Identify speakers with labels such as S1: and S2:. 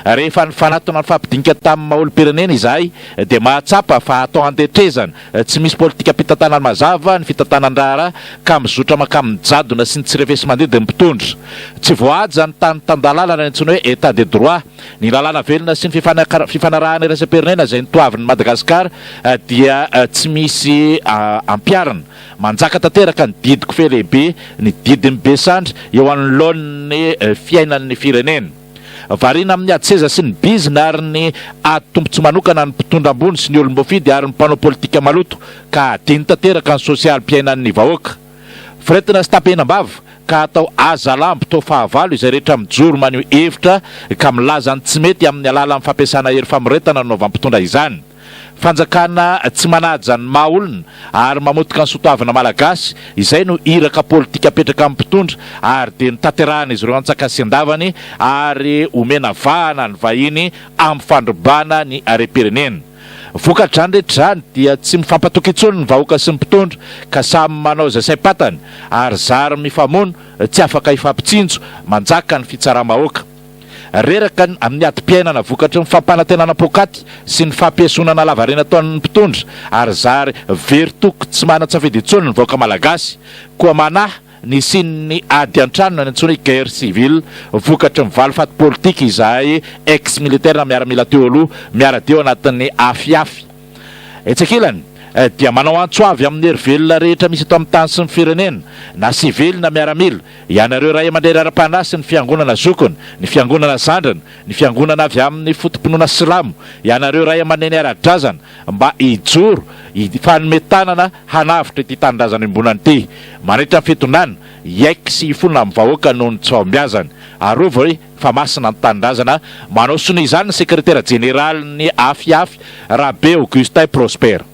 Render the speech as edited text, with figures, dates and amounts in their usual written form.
S1: Rehefa nifanatona nifampidinika tamin'ny maha olom-pirenena izahay dia mahatsapa fa atao andetrezana, tsy misy politikam-pitantanana mazava ny fitantanan-draharaha ka mizotra mankamin'ny jadona sy ny tsy refesi-mandidy ny mpitondra. Tsy voahaja ny tany tan-dalàna na ny antsoina hoe Etat de droit. Ny lalàna velona sy ny fifanarahana iraisam-pirenena izay notoavin'i Madagasikara dia tsy misy ampiharina. Manjaka tanteraka ny didiko fe lehibe, ny didin'ny be sandry eo anoloan'ny fiainan'ny firenena. Variana amin'ny ady seza sy ny bizina ary ny ady tombontsoa manokana ny mpitondra ambony sy ny olom-boafidy ary ny mpanao politika maloto ka hadino tanteraka ny sosialim-piainan'ny vahoaka. Firetina sy tapenam-bava ka atao hazalambo toa fahavalo izay rehetra mijoro maneho hevitra ka milaza ny tsy mety amin'ny alalan'ny fampiasana hery famoretana nanaovan'ny mpitondra izany. Fanjakana tsy manaja ny maha olona ary mamotika ny soatoavina malagasy, izay no iraka politika apetraka amin'ny mpitondra ary dia notanterahan'izy ireo antsaka sy andavany ary omena vahana ny vahiny amin'ny fandrobana ny harem-pirenena. Vokatr'izany rehetra izany dia tsy mifampatoky intsony ny vahoaka sy ny mpitondra ka samy manao izay saim-patany ary zary mifamono tsy afaka hifampitsinjo, manjaka ny fitsaram-bahoaka. Reraka amin'ny adim-piainana vokatry ny fampanantenana poakaty sy ny fampiesonana lavareny ataon'ny mpitondra ary zary very toky tsy manan-tsafidy intsony ny vahoaka malagasy. Koa manahy ny hisian'ny ady an-trano na ny antsoina hoe guerre civile vokatry ny valifaty politika izahay ex-militaire na miaramila teo aloha miara-dia ao anatin'ny afiafy. Etsy ankilany dia manao antso avy amin'ny hery velona rehetra misy eto amin'ny tany sy ny firenena na sivily na miaramila Ianareo ray aman-dreny ara-panahy sy ny fiangonana zokiny, ny fiangonana zandriny, ny fiangonana avy amin'ny foto-pinoana silamo, ianareo ray aman-dreny ara-drazana, mba hijoro, hifanome tanana hanavotra ity tanindrazana iombonana ity. Mandritra ny fitondrana, hiaiky sy hifona amin'ny vahoaka noho ny tsy fahombiazany. Arovy fa masina ny tanindrazana. Manao sonia izany ny sekretera jeneralin'ny Afiafi, Rabe Augustin Prosper.